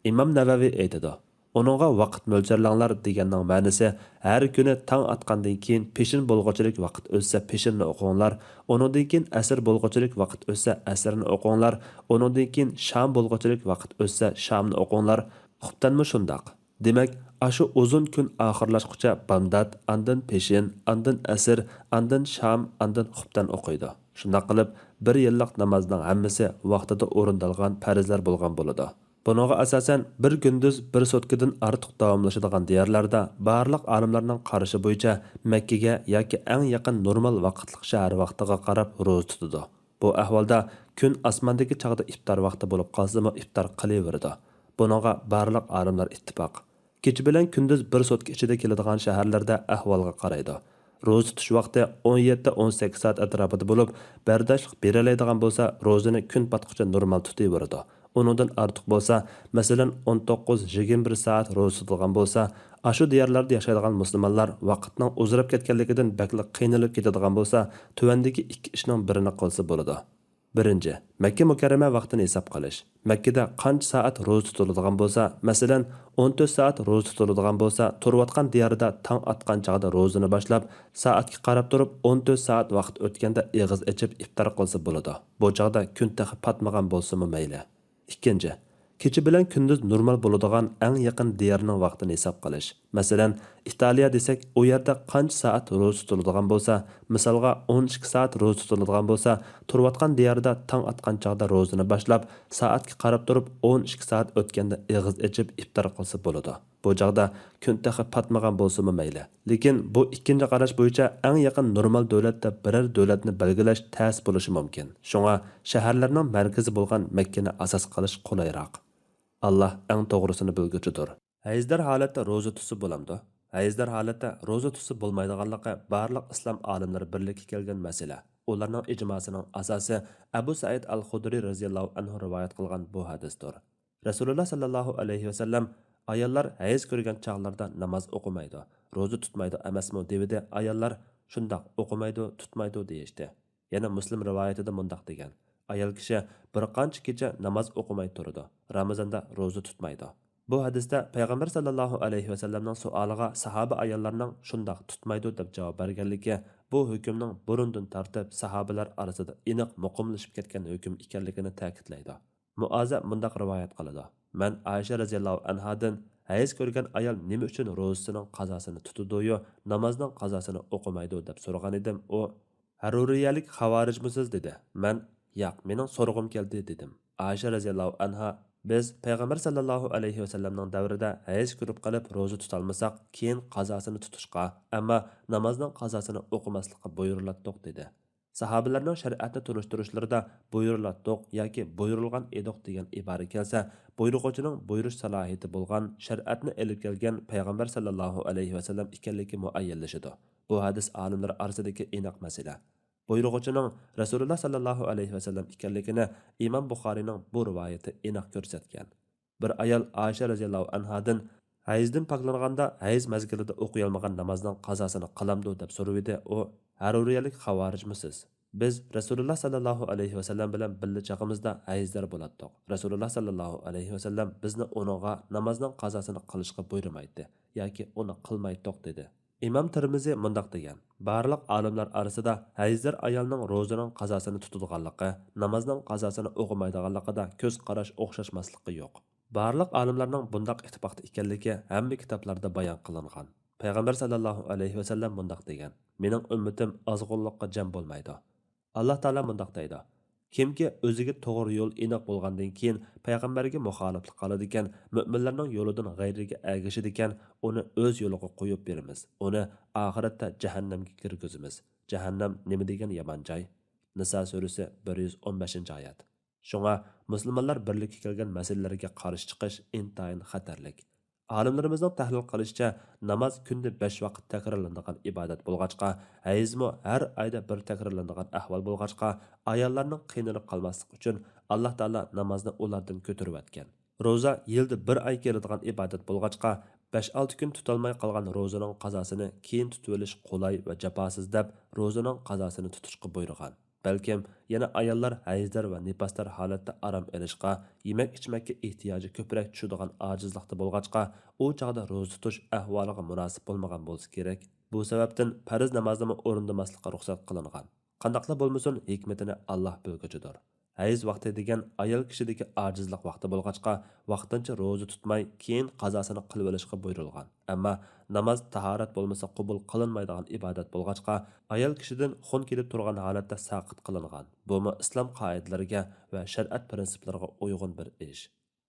ئىمام نەۋەۋى ئېيتىدۇ، ئۇنىڭغا ۋاقىت مۆلچەرلەڭلار دېگەننىڭ مەنىسى، ھەر كۈنى تاڭ ئاتقاندىن كېيىن پېشىن بولغۇچىلىك ۋاقىت ئۆتسە پېشىننى ئوقۇڭلار، ئۇنىڭدىن كېيىن ئەسىر بولغۇچىلىك ۋاقىت ئۆتسە ئەسىرنى ئوقۇڭلار، ئۇنىڭدىن كېيىن شام بولغۇچىلىك ۋاقىت ئۆتسە شامنى ئوقۇڭلار. خۇپتەنمۇ شۇنداق. دېمەك، ئاشۇ ئۇزۇن كۈن ئاخىرلاشقۇچە بامدات، ئاندىن پېشىن، ئاندىن ئەسىر، ئاندىن شام، ئاندىن خۇپتەن ئوقۇيدۇ. شۇنداق قىلىپ، بىر يىللىق نامازنىڭ ھەممىسى ۋاقتىدا ئورۇندالغان پەرزلەر بولغان بولىدۇ. بۇنىڭغا ئاساسەن، بىر كۈندۈز بىر سوتكىدىن ئارتۇق داۋاملىشىدىغان دىيارلاردا بارلىق ئالىملارنىڭ قارىشى بويىچە مەككىگە ياكى ئەڭ يېقىن نورمال ۋاقىتلىق شەھەر ۋاقتىغا قاراپ روزا تۇتىدۇ. بۇ ئەھۋالدا كۈن ئاسماندىكى چاغدا ئىپتار ۋاقتى بولۇپ قالسىمۇ ئىپتار قىلىۋېرىدۇ. بۇنىڭغا بارلىق ئالىملار ئىتتىپاق. كېچە بىلەن كۈندۈز بىر سوتكا ئىچىدە كېلىدىغان شەھەرلەردە ئەھۋالغا قارايدۇ. روزا تۇتۇش ۋاقتى ئون يەتتە، ئون سەككىز سائەت ئەتراپىدا بولۇپ، بەرداشلىق بېرەلەيدىغان بولسا، روزىنى كۈن پاتقۇچە نورمال تۇتۇۋېرىدۇ. ئۇنىڭدىن ئارتۇق بولسا، مەسىلەن، ئون توققۇز، يىگىرمە بىر سائەت روزا تۇتىدىغان بولسا، ئاشۇ دىيارلاردا ياشايدىغان مۇسۇلمانلار ۋاقىتنىڭ ئۇزىراپ كەتكەنلىكىدىن بەكلا قىينىلىپ كېتىدىغان بولسا، تۆۋەندىكى ئىككى ئىشنىڭ بىرىنى قىلسا بولىدۇ. بىرىنچى، مەككە مۇكەررەمە ۋاقتىنى ھېساب قىلىش. مەككىدە قانچە سائەت روزا تۇتۇلىدىغان بولسا، مەسىلەن، ئون تۆت سائەت روزا تۇتۇلىدىغان بولسا، تۇرۇۋاتقان دىيارىدا تاڭ ئاتقان چاغدا روزىنى باشلاپ، سائەتكە قاراپ تۇرۇپ، ئون تۆت سائەت ۋاقىت ئۆتكەندە ئېغىز ئېچىپ ئىپتار قىلسا بولىدۇ. بۇ چاغدا كۈن تېخى پاتمىغان بولسىمۇ مەيلى. ئىككىنچى، كېچە بىلەن كۈندۈز نورمال بولىدىغان ئەڭ يېقىن دىيارنىڭ ۋاقتىنى ھېساب قىلىش. مەسىلەن، ئىتالىيە دېسەك، ئۇ يەردە قانچە سائەت روزا تۇتۇلىدىغان بولسا، مىسالغا، ئون ئىككى سائەت روزا تۇتۇلىدىغان بولسا، تۇرۇۋاتقان دىيارىدا تاڭ ئاتقان چاغدا روزىنى باشلاپ، سائەتكە قاراپ تۇرۇپ، ئون ئىككى سائەت ئۆتكەندە ئېغىز ئېچىپ ئىپتار قىلسا بولىدۇ. بۇ چاغدا كۈن تېخى پاتمىغان بولسىمۇ مەيلى. لېكىن بۇ ئىككىنچى قاراش بويىچە ئەڭ يېقىن نورمال دۆلەت دەپ بىرەر دۆلەتنى بەلگىلەش تەس بولۇشى مۇمكىن. شۇڭا شەھەرلەرنىڭ مەركىزى بولغان مەككىنى ئاساس قىلىش قولايراق. ئاللا ئەڭ توغرىسىنى بىلگۈچىدۇر. ھەيزدار ھالەتتە روزا تۇتسا بولامدۇ؟ ھەيزدار ھالەتتە روزا تۇتسا بولمايدىغانلىقى بارلىق ئىسلام ئالىملىرى بىرلىككە كەلگەن مەسىلە. ئۇلارنىڭ ئىجماسىنىڭ ئاساسى ئەبۇ سەئىد ئەل خۇدرى رەزىياللاھۇ ئەنھۇ رىۋايەت قىلغان بۇ ھەدىستۇر. رەسۇلۇللا سەللەللاھۇ ئەلەيھى ۋەسەللەم، ئاياللار ھەيز كۆرگەن چاغلاردا ناماز ئوقۇمايدۇ، روزا تۇتمايدۇ ئەمەسمۇ دېۋىدى. ئاياللار، شۇنداق، ئوقۇمايدۇ، تۇتمايدۇ دېيىشتى. يەنە مۇسلىم رىۋايىتىدە مۇنداق دېگەن، ئايال كىشى بىر قانچە كېچە ناماز ئوقۇماي تۇرىدۇ، رامىزاندا روزا تۇتمايدۇ. بۇ ھەدىستە پەيغەمبەر سەللەللاھۇ ئەلەيھى ۋەسەللەمنىڭ سوئالىغا ساھابە ئاياللارنىڭ شۇنداق تۇتمايدۇ دەپ جاۋاب بەرگەنلىكى بۇ ھۆكۈمنىڭ بۇرۇندىن تارتىپ ساھابىلەر ئارىسىدا ئېنىق مۇقىملىشىپ كەتكەن ھۆكۈم ئىكەنلىكىنى تەكىتلەيدۇ. مۇئازە مۇنداق رىۋايەت قىلىدۇ، مەن ئائىشە رەزىياللاھۇ ئەنھادىن، ھەيز كۆرگەن ئايال نېمە ئۈچۈن روزىسىنىڭ قازاسىنى تۇتىدۇيۇ، نامازنىڭ قازاسىنى ئوقۇمايدۇ دەپ سورىغان ئىدىم. ئۇ، ھەرۇرىيەلىك خاۋارىجمۇسىز؟ دېدى. مەن، ياق، مېنىڭ سورىغۇم كەلدى، دېدىم. ئائىشە رەزىياللاھۇ ئەنھا، بىز پەيغەمبەر سەللەللاھۇ ئەلەيھى ۋەسەللەمنىڭ دەۋرىدە ھەيز كۆرۈپ قېلىپ روزا تۇتالمىساق، كېيىن قازاسىنى تۇتۇشقا، ئەمما نامازنىڭ قازاسىنى ئوقۇماسلىققا بۇيرۇلاتتۇق، دېدى. ساھابىلەرنىڭ شەرىئەتنى تونۇشتۇرۇشلىرىدا بۇيرۇلاتتۇق ياكى بۇيرۇلغان ئىدۇق دېگەن ئىبارە كەلسە، بۇيرۇغۇچىنىڭ بۇيرۇش سالاھىيىتى بولغان، شەرىئەتنى ئېلىپ كەلگەن پەيغەمبەر سەللەللاھۇ ئەلەيھى ۋەسەللەم ئىكەنلىكى مۇئەييەنلىشىدۇ. بۇ ھەدىس ئالىملار ئارىسىدىكى ئېنىق مەسىلە. بۇيرۇغۇچىنىڭ رەسۇلۇللا سەللەللاھۇ ئەلەيھى ۋەسەللەم ئىكەنلىكىنى ئىمام بۇخارىينىڭ بۇ رىۋايىتى ئېنىق كۆرسەتكەن. بىر ئايال ئائىشە رەزىياللاھۇ ئەنھادىن، ھەيزدىن پاكلانغاندا ھەيز مەزگىلىدە ئوقۇيالمىغان نامازنىڭ قازاسىنى قىلامدۇ دەپ سورىۋىدى. ئۇ، ھەرۇرىيەلىك خاۋارىجمۇسىز؟ بىز رەسۇلۇللا سەللەللاھۇ ئەلەيھى ۋەسەللەم بىلەن بىللە چېغىمىزدا ھەيزدار بولاتتۇق. رەسۇلۇللا سەللەللاھۇ ئەلەيھى ۋەسەللەم بىزنى ئۇنىڭغا نامازنىڭ قازاسىنى قىلىشقا بۇيرۇمايتتى ياكى ئۇنى قىلمايتتۇق، دېدى. ئىمام تىرمىزى مۇنداق دېگەن، بارلىق ئالىملار ئارىسىدا ھەيزدار ئايالنىڭ روزىنىڭ قازاسىنى تۇتىدىغانلىقى، نامازنىڭ قازاسىنى ئوقۇمايدىغانلىقىدا كۆز قاراش ئوخشاشماسلىقى يوق. بارلىق ئالىملارنىڭ بۇنداق ئىتتىپاقتا ئىكەنلىكى ھەممە كىتابلاردا بايان قىلىنغان. پەيغەمبەر سەللەللاھۇ ئەلەيھى ۋەسەللەم مۇنداق دېگەن، مېنىڭ ئۈممىتىم ئازغۇنلۇققا جەم بولمايدۇ. ئاللا تائالا مۇنداق دەيدۇ، كىمكى ئۆزىگە توغرا يول ئېنىق بولغاندىن كېيىن پەيغەمبەرگە مۇخالىپلىق قىلىدىكەن، مۆمىنلەرنىڭ يولىدىن غەيرىگە ئەگىشىدىكەن، ئۇنى ئۆز يولىغا قويۇپ بېرىمىز، ئۇنى ئاخىرەتتە جەھەننەمگە كىرگۈزىمىز. جەھەننەم نېمە دېگەن يامان جاي! نىسا سۈرىسى بىر يۈز ئون بەشىنچى ئايەت. شۇڭا مۇسۇلمانلار بىرلىككە كەلگەن مەسىلىلەرگە قارشى چىقىش ئىنتايىن خەتەرلىك. ئالىملىرىمىزنىڭ تەھلىل قىلىشىچە، ناماز كۈندە بەش ۋاقىت تەكرارلىنىدىغان ئىبادەت بولغاچقا، ھەيزمۇ ھەر ئايدا بىر تەكرارلىنىدىغان ئەھۋال بولغاچقا، ئاياللارنىڭ قىينىلىپ قالماسلىقى ئۈچۈن ئاللا تائالا نامازنى ئۇلاردىن كۆتۈرۈۋەتكەن. روزا يىلدا بىر ئاي كېلىدىغان ئىبادەت بولغاچقا، بەش-ئالتە كۈن تۇتالماي قالغان روزىنىڭ قازاسىنى كېيىن تۇتۇۋېلىش قولاي ۋە جاپاسىز دەپ، روزىنىڭ قازاسىنى تۇتۇشقا بۇيرۇغان. بەلكىم يەنە ئاياللار ھەيزلەر ۋە نىپاسلار ھالەتتە ئارام ئېلىشقا، يېمەك-ئىچمەككە ئېھتىياجى كۆپرەك چۈشىدىغان ئاجىزلىقتا بولغاچقا، ئۇ چاغدا روزا تۇتۇش ئەھۋالىغا مۇناسىپ بولمىغان بولسا كېرەك. بۇ سەۋەبتىن پەرز نامازنىمۇ ئورۇندىماسلىققا رۇخسەت قىلىنغان. قانداقلا بولمىسۇن، ھېكمىتىنى ئاللا بىلگۈچىدۇر. ھەيز ۋاقتى دېگەن ئايال كىشىدىكى ئاجىزلىق ۋاقتى بولغاچقا، ۋاقتىنچە روزا تۇتماي، كېيىن قازاسىنى قىلىۋېلىشقا بۇيرۇلغان. ئەمما ناماز تاھارەت بولمىسا قوبۇل قىلىنمايدىغان ئىبادەت بولغاچقا، ئايال كىشىدىن خۇن كېلىپ تۇرغان ھالەتتە ساقىت قىلىنغان. بۇمۇ ئىسلام قائىدىلىرىگە ۋە شەرىئەت پىرىنسىپلىرىغا ئۇيغۇن بىر ئىش.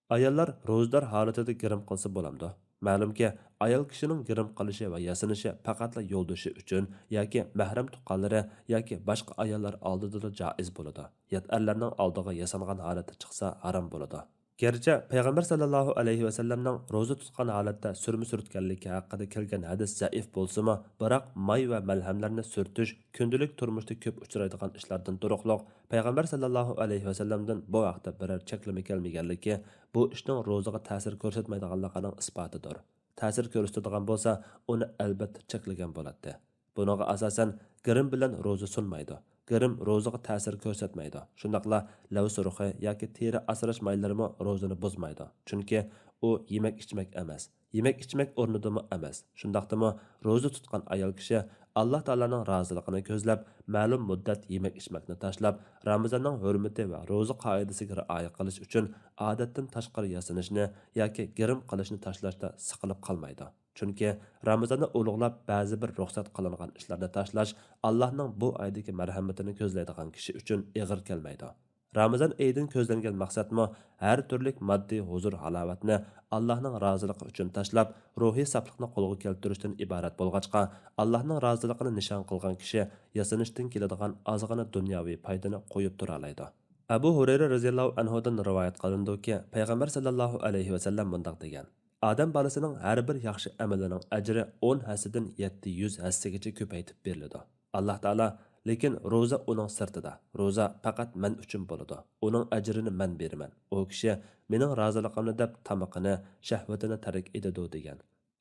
ئاياللار روزىدار ھالىتىدە گىرىم قىلسا بولامدۇ؟ مەلۇمكى، ئايال كىشىنىڭ گىرىم قىلىشى ۋە ياسىنىشى پەقەتلا يولدىشى ئۈچۈن ياكى مەھرەم تۇغقانلىرى ياكى باشقا ئاياللار ئالدىدىلا جائىز بولىدۇ. يات ئەرلەرنىڭ ئالدىغا ياسانغان ھالەتتە چىقسا ھارام بولىدۇ. گەرچە پەيغەمبەر سەللەللاھۇ ئەلەيھى ۋەسەللەمنىڭ روزا تۇتقان ھالەتتە سۈرمە سۈرتكەنلىكى ھەققىدە كەلگەن ھەدىس زەئىپ بولسىمۇ، بىراق ماي ۋە مەلھەملەرنى سۈرتۈش كۈندىلىك تۇرمۇشتا كۆپ ئۇچرايدىغان ئىشلاردىن تۇرۇقلۇق، پەيغەمبەر سەللەللاھۇ ئەلەيھى ۋەسەللەمدىن بۇ ھەقتە بىرەر چەكلىمە كەلمىگەنلىكى، بۇ ئىشنىڭ روزىغا تەسىر كۆرسەتمەيدىغانلىقىنىڭ ئىسپاتىدۇر. تەسىر كۆرسىتىدىغان بولسا، ئۇنى ئەلبەتتە چەكلىگەن بولاتتى. بۇنىڭغا ئاساسەن، گىرىم بىلەن روزا سۇنمايدۇ. گىرىم روزىغا تەسىر كۆرسەتمەيدۇ. شۇنداقلا لەۋ سۇرۇقى ياكى تېرە ئاسراش مايلىرىمۇ روزىنى بۇزمايدۇ. چۈنكى ئۇ يېمەك-ئىچمەك ئەمەس. يېمەك-ئىچمەك ئورنىدىمۇ ئەمەس. شۇنداقتىمۇ روزا تۇتقان ئايال كىشى ئاللا تائالانىڭ رازىلىقىنى كۆزلەپ، مەلۇم مۇددەت يېمەك-ئىچمەكنى تاشلاپ، رامىزاننىڭ ھۆرمىتى ۋە روزا قائىدىسىگە رىئايە قىلىش ئۈچۈن ئادەتتىن تاشقىرى ياسىنىشنى ياكى گىرىم قىلىشنى تاشلاشتا سىقىلىپ قالمايدۇ. چۈنكى رامىزاننى ئۇلۇغلاپ، بەزى بىر رۇخسەت قىلىنغان ئىشلارنى تاشلاش ئاللانىڭ بۇ ئايدىكى مەرھەمىتىنى كۆزلەيدىغان كىشى ئۈچۈن ئېغىر كەلمەيدۇ. رامىزان ئېيىدىن كۆزلەنگەن مەقسەتمۇ ھەر تۈرلۈك ماددىي ھۇزۇر-ھالاۋەتنى ئاللانىڭ رازىلىقى ئۈچۈن تاشلاپ، روھىي ساپلىقنى قولغا كەلتۈرۈشتىن ئىبارەت بولغاچقا، ئاللانىڭ رازىلىقىنى نىشان قىلغان كىشى ياسىنىشتىن كېلىدىغان ئازغىنە دۇنياۋى پايدىنى قويۇپ تۇرالايدۇ. ئەبۇ ھۇرەيرە رەزىياللاھۇ ئەنھۇدىن رىۋايەت قىلىنىدۇكى، پەيغەمبەر سەللەللاھۇ ئەلەيھى ۋەسەللەم مۇنداق دېگەن: ئادەم بالىسىنىڭ ھەر بىر ياخشى ئەمىلىنىڭ ئەجرى ئون ھەسسىدىن يەتتە يۈز ھەسسىگىچە كۆپەيتىپ بېرىلىدۇ. ئاللا تائالا، لېكىن روزا ئۇنىڭ سىرتىدا، روزا پەقەت مەن ئۈچۈن بولىدۇ، ئۇنىڭ ئەجرىنى مەن بېرىمەن، ئۇ كىشى مېنىڭ رازىلىقىمنى دەپ تامىقىنى، شەھۋىتىنى تەرك ئېتىدۇ، دېگەن.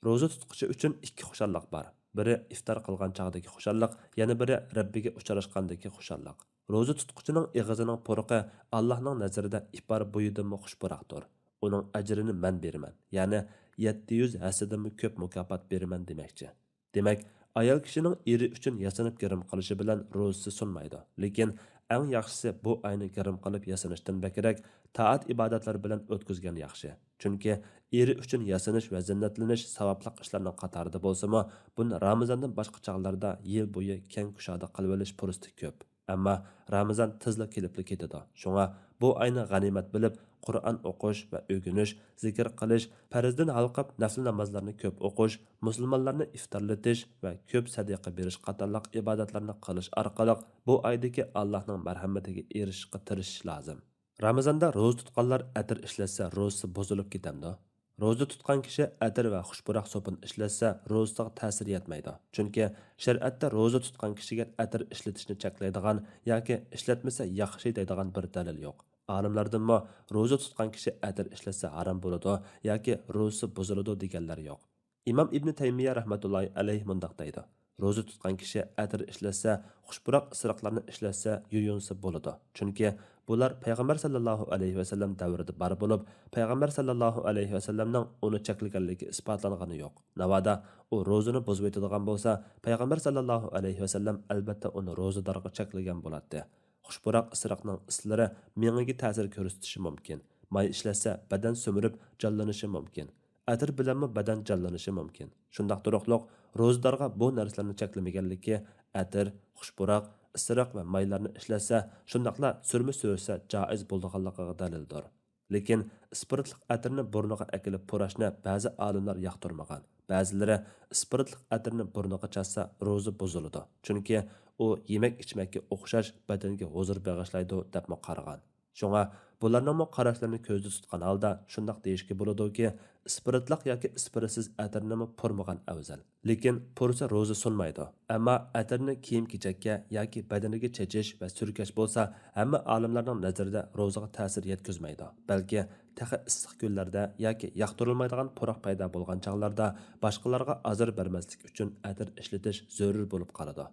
روزا تۇتقۇچى ئۈچۈن ئىككى خۇشاللىق بار. بىرى ئىفتار قىلغان چاغدىكى خۇشاللىق، يەنە بىرى رەببىگە ئۇچراشقاندىكى خۇشاللىق. روزا تۇتقۇچىنىڭ ئېغىزىنىڭ پۇرىقى ئاللانىڭ نەزىرىدە ئىپار بويىدىنمۇ خۇشپۇراقتۇر. ئۇنىڭ ئەجرىنى مەن بېرىمەن، يەنى يەتتە يۈز ھەسسىدىنمۇ كۆپ مۇكاپات بېرىمەن دېمەكچى. دېمەك، ئايال كىشىنىڭ ئېرى ئۈچۈن ياسىنىپ گىرىم قىلىشى بىلەن روزىسى سۇنمايدۇ. لېكىن ئەڭ ياخشىسى بۇ ئاينى گىرىم قىلىپ ياسىنىشتىن بەكرەك تائەت-ئىبادەتلەر بىلەن ئۆتكۈزگەن ياخشى. چۈنكى ئېرى ئۈچۈن ياسىنىش ۋە زىننەتلىنىش ساۋابلىق ئىشلارنىڭ قاتارىدا بولسىمۇ، بۇنى رامىزاندىن باشقا چاغلاردا يىل بويى كەڭ كۇشادە قىلىۋېلىش پۇرسىتى كۆپ. ئەمما رامىزان تېزلا كېلىپلا كېتىدۇ. شۇڭا بۇ ئاينى غەنىيمەت بىلىپ، قۇرئان ئوقۇش ۋە ئۆگىنىش، زىكىر قىلىش، پەرزدىن ھالقىپ نەپلى نامازلارنى كۆپ ئوقۇش، مۇسۇلمانلارنى ئىفتارلىتىش ۋە كۆپ سەدىقە بېرىش قاتارلىق ئىبادەتلەرنى قىلىش ئارقىلىق بۇ ئايدىكى ئاللانىڭ مەرھەمىتىگە ئېرىشىشقا تىرىشىش لازىم. رامىزاندا روزا تۇتقانلار ئەتىر ئىشلەتسە، روزىسى بۇزۇلۇپ كېتەمدۇ؟ روزا تۇتقان كىشى ئەتىر ۋە خۇشپۇراق سوپۇن ئىشلەتسە، روزىسىغا تەسىر يەتمەيدۇ. چۈنكى شەرىئەتتە روزا تۇتقان كىشىگە ئەتىر ئىشلىتىشنى چەكلەيدىغان ياكى ئىشلەتمىسە ياخشى دەيدىغان بىر دەلىل يوق. ئالىملاردىنمۇ روزا تۇتقان كىشى ئەتىر ئىشلەتسە ھارام بولىدۇ ياكى روزىسى بۇزۇلىدۇ دېگەنلەر يوق. ئىمام ئىبنى تەيمىيە رەھمەتۇللاھى ئەلەيھ مۇنداق دەيدۇ: روزا تۇتقان كىشى ئەتىر ئىشلەتسە، خۇشپۇراق ئىسراقلارنى ئىشلەتسە، يۇيۇنسا بولىدۇ. چۈنكى بۇلار پەيغەمبەر سەللەللاھۇ ئەلەيھى ۋەسەللەم دەۋرىدە بار بولۇپ، پەيغەمبەر سەللەللاھۇ ئەلەيھى ۋەسەللەمنىڭ ئۇنى چەكلىگەنلىكى ئىسپاتلانغىنى يوق. ناۋادا ئۇ روزىنى بۇزۇۋېتىدىغان بولسا، پەيغەمبەر سەللەللاھۇ ئەلەيھى ۋەسەللەم ئەلبەتتە ئۇنى روزىدارغا چەكلىگەن بولاتتى. خۇشپۇراق ئىسراقنىڭ ئىسلىرى مېڭىگە تەسىر كۆرسىتىشى مۇمكىن. ماي ئىشلەتسە، بەدەن سۈمۈرۈپ جانلىنىشى مۇمكىن. ئەتىر بىلەنمۇ بەدەن جانلىنىشى مۇمكىن. شۇنداق تۇرۇقلۇق، روزىدارغا بۇ نەرسىلەرنى چەكلىمىگەنلىكى، ئەتىر، خۇشپۇراق، ئىسراق ۋە مايلارنى ئىشلەتسە، شۇنداقلا سۈرمە سۈرسە جائىز بولىدىغانلىقىغا دەلىلدۇر. لېكىن ئىسپىرتلىق ئەتىرنى بۇرنىغا ئەكېلىپ پۇراشنى بەزى ئالىملار ياقتۇرمىغان. بەزىلىرى ئىسپىرتلىق ئەتىرنى بۇرنىغا چاچسا، روزا بۇزۇلىدۇ. چۈنكى ئۇ يېمەك-ئىچمەككە ئوخشاش بەدەنگە ھۇزۇر بېغىشلايدۇ، دەپمۇ قارىغان. شۇڭا بۇلارنىڭمۇ قاراشلىرىنى كۆزدە تۇتقان ھالدا شۇنداق دېيىشكە بولىدۇكى، ئىسپىرتلىق ياكى ئىسپىرتسىز ئەتىرنىمۇ پۇرمىغان ئەۋزەل. لېكىن پۇرسا روزا سۇنمايدۇ. ئەمما ئەتىرنى كىيىم-كېچەككە ياكى بەدىنىگە چېچىش ۋە سۈركەش بولسا، ھەممە ئالىملارنىڭ نەزىرىدە روزىغا تەسىر يەتكۈزمەيدۇ. بەلكى تېخى ئىسسىق كۈنلەردە ياكى ياقتۇرۇلمايدىغان پۇراق پەيدا بولغان چاغلاردا باشقىلارغا ئازار بەرمەسلىك ئۈچۈن ئەتىر ئىشلىتىش زۆرۈر بولۇپ قالىدۇ.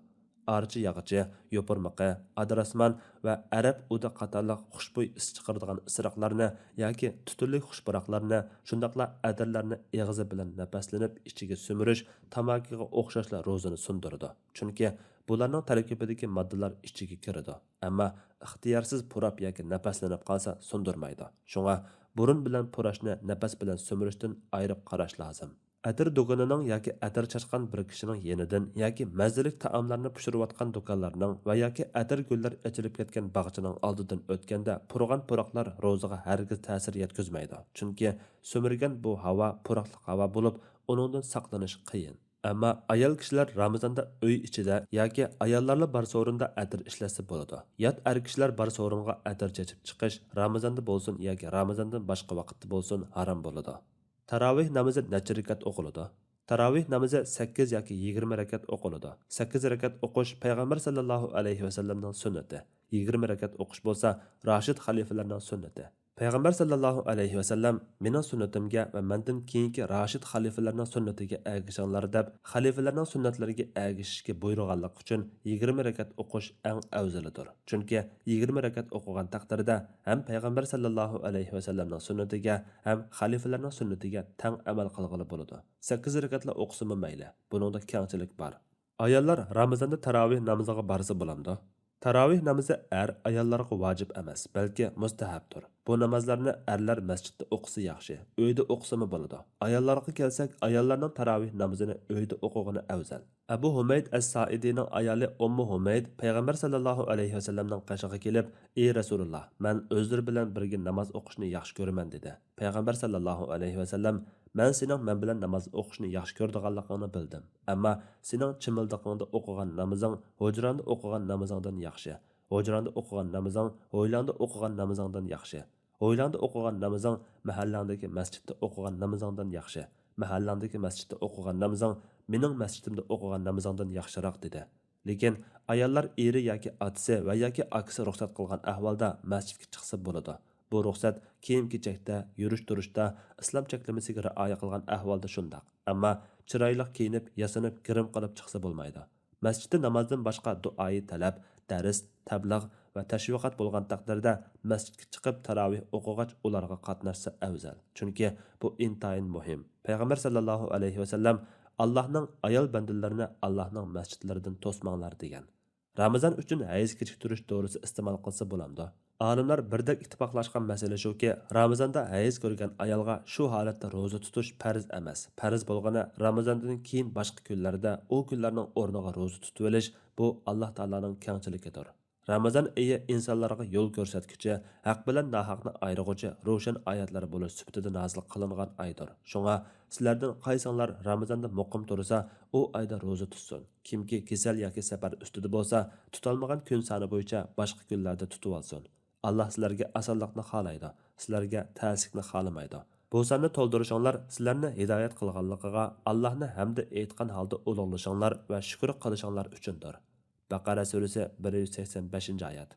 ئارچا ياغىچى، يوپۇرمىقى، ئادىراسمان ۋە ئەرەب ئۇدى قاتارلىق خۇشبۇي ئىس چىقىرىدىغان ئىسرىقلارنى ياكى تۈتۈنلۈك خۇش پۇراقلارنى، شۇنداقلا ئەتىرلەرنى ئېغىزى بىلەن نەپەسلىنىپ ئىچىگە سۈمۈرۈش تاماكىغا ئوخشاشلا روزىنى سۇندۇرىدۇ. چۈنكى بۇلارنىڭ تەركىبىدىكى ماددىلار ئىچىگە كىرىدۇ. ئەمما ئىختىيارسىز پۇراپ ياكى نەپەسلىنىپ قالسا سۇندۇرمايدۇ. شۇڭا بۇرۇن بىلەن پۇراشنى نەپەس بىلەن سۈمۈرۈشتىن ئايرىپ قاراش لازىم. ئەتىر دۇكىنىنىڭ ياكى ئەتىر چاچقان بىر كىشىنىڭ يېنىدىن ياكى مەززىلىك تائاملارنى پىشۇرۇۋاتقان دۇكانلارنىڭ ۋە ياكى ئەتىر گۈللەر ئېچىلىپ كەتكەن باغچىنىڭ ئالدىدىن ئۆتكەندە پۇرىغان پۇراقلار روزىغا ھەرگىز تەسىر يەتكۈزمەيدۇ. چۈنكى سۈمۈرگەن بۇ ھاۋا پۇراقلىق ھاۋا بولۇپ، ئۇنىڭدىن ساقلىنىش قىيىن. ئەمما ئايال كىشىلەر رامىزاندا ئۆي ئىچىدە ياكى ئاياللارلا بار سورۇندا ئەتىر ئىشلەتسە بولىدۇ. يات ئەر كىشىلەر بار سورۇنغا ئەتىر چېچىپ چىقىش رامىزاندا بولسۇن ياكى رامىزاندىن باشقا ۋاقىتتا بولسۇن ھارام بولىدۇ. تاراۋىھ نامىزى نەچچە رەكەت ئوقۇلىدۇ؟ تاراۋىھ نامىزى سەككىز ياكى يىگىرمە رەكەت ئوقۇلىدۇ. سەككىز رەكەت ئوقۇش پەيغەمبەر ساللاللاھۇ ئەلەيھى ۋەسەللەمنىڭ سۈننىتى. يىگىرمە رەكەت ئوقۇش بولسا راشىد خەلىپىلەرنىڭ سۈننىتى. پەيغەمبەر ساللاللاھۇ ئەلەيھى ۋەسەللەم مېنىڭ سۈننىتىمگە ۋە مەندىن كېيىنكى راشىد خەلىپىلەرنىڭ سۈننىتىگە ئەگىشىڭلار دەپ، خەلىپىلەرنىڭ سۈننەتلىرىگە ئەگىشىشكە بۇيرۇغانلىقى ئۈچۈن يىگىرمە رەكەت ئوقۇش ئەڭ ئەۋزىلىدۇر. چۈنكى يىگىرمە رەكەت ئوقۇغان تەقدىردە ھەم پەيغەمبەر ساللاللاھۇ ئەلەيھى ۋەسەللەمنىڭ سۈننىتىگە ھەم خەلىپىلەرنىڭ سۈننىتىگە تەڭ ئەمەل قىلغىلى بولىدۇ. سەككىز رەكەتلا ئوقۇسىمۇ مەيلى، بۇنىڭدا كەڭچىلىك بار. ئاياللار رامىزاندا تاراۋىھ نامىزىغا بارسا بولامدۇ؟ تاراۋىھ نامىزى ئەر ئاياللارغا ۋاجىپ ئەمەس، بەلكى مۇستەھەبتۇر. بۇ نامازلارنى ئەرلەر مەسچىتتە ئوقۇسا ياخشى، ئۆيدە ئوقۇسىمۇ بولىدۇ. ئاياللارغا كەلسەك، ئاياللارنىڭ تاراۋىھ نامىزىنى ئۆيدە ئوقۇغىنى ئەۋزەل. ئەبۇ ھۇمەيد ئەس-سائىدىنىڭ ئايالى ئۇممۇ ھۇمەيد پەيغەمبەر ساللاللاھۇ ئەلەيھى ۋەسەللەمنىڭ قېشىغا كېلىپ، ئى رەسۇلۇللا، مەن ئۆزلىرى بىلەن بىرگە ناماز ئوقۇشنى ياخشى كۆرىمەن، دېدى. پەيغەمبەر ساللاللاھۇ ئەلەيھى ۋەسەللەم، مەن سېنىڭ مەن بىلەن ناماز ئوقۇشنى ياخشى كۆرىدىغانلىقىڭنى بىلدىم. ئەمما سېنىڭ چىمىلدىقىڭدا ئوقۇغان نامىزىڭ، ھۇجراڭدا ئوقۇغان نامىزىڭدىن ياخشى. ھۇجراڭدا ئوقۇغان نامىزىڭ، ھويلاڭدا ئوقۇغان نامىزىڭدىن ياخشى. ھويلاڭدا ئوقۇغان نامىزىڭ، مەھەللەڭدىكى مەسچىتتە ئوقۇغان نامىزىڭدىن ياخشى. مەھەللەڭدىكى مەسچىتتە ئوقۇغان نامىزىڭ، مېنىڭ مەسچىتىمدە ئوقۇغان نامىزىڭدىن ياخشىراق، دېدى. لېكىن ئاياللار ئېرى ياكى ئاتىسى ۋە ياكى ئاكىسى رۇخسەت قىلغان ئەھۋالدا مەسچىتكە چىقسا بولىدۇ. بۇ رۇخسەت كىيىم-كېچەكتە، يۈرۈش-تۇرۇشتا، ئىسلام چەكلىمىسىگە رىئايە قىلغان ئەھۋالدا شۇنداق. ئەمما چىرايلىق كىيىنىپ، ياسىنىپ، گىرىم قىلىپ چىقسا بولمايدۇ. مەسچىتتە نامازدىن باشقا دۇئائى تەلەپ، دەرس، تەبلىغ ۋە تەشۋىقات بولغان تەقدىردە مەسچىتكە چىقىپ تاراۋىھ ئوقۇغاچ ئۇلارغا قاتناشسا ئەۋزەل. چۈنكى بۇ ئىنتايىن مۇھىم. پەيغەمبەر ساللاللاھۇ ئەلەيھى ۋەسەللەم، «ئاللاھنىڭ ئايال بەندىلىرىنى ئاللاھنىڭ مەسچىتلىرىدىن توسماڭلار» دېگەن. رامىزان ئۈچۈن ھەيز كېچىكتۈرۈش دورىسى ئىستېمال قىلسا بولامدۇ؟ ئالىملار بىردەك ئىتتىپاقلاشقان مەسىلە شۇكى، رامىزاندا ھەيز كۆرگەن ئايالغا شۇ ھالەتتە روزا تۇتۇش پەرز ئەمەس. پەرز بولغىنى رامىزاندىن كېيىن باشقا كۈنلەردە ئۇ كۈنلەرنىڭ ئورنىغا روزا تۇتۇۋېلىش، بۇ ئاللاھ تائالانىڭ كەڭچىلىكىدۇر. رامىزان ئېيى ئىنسانلارغا يول كۆرسەتكۈچى، ھەق بىلەن ناھەقنى ئايرىغۇچى روشەن ئايەتلەر بولۇش سۈپىتىدە نازىل قىلىنغان ئايدۇر. شۇڭا سىلەردىن قايسىڭلار رامىزاندا مۇقىم تۇرسا، ئۇ ئايدا روزا تۇتسۇن. كىمكى كېسەل ياكى سەپەر ئۈستىدە بولسا، تۇتالمىغان كۈن سانى بويىچە باشقا كۈنلەردە تۇتۇۋالسۇن. ئاللاھ سىلەرگە ئاسانلىقنى خالايدۇ، سىلەرگە تەسلىكنى خالىمايدۇ. بۇ ساننى تولدۇرۇشۇڭلار سىلەرنى ھىدايەت قىلغانلىقىغا، ئاللاھنى ھەمدە ئېيتقان ھالدا ئۇلۇغلىشىڭلار ۋە شۈكۈر قىلىشىڭلار ئۈچۈندۇر. بەقەرە سۈرىسى، بىر يۈز سەكسەن بەشىنچى ئايەت.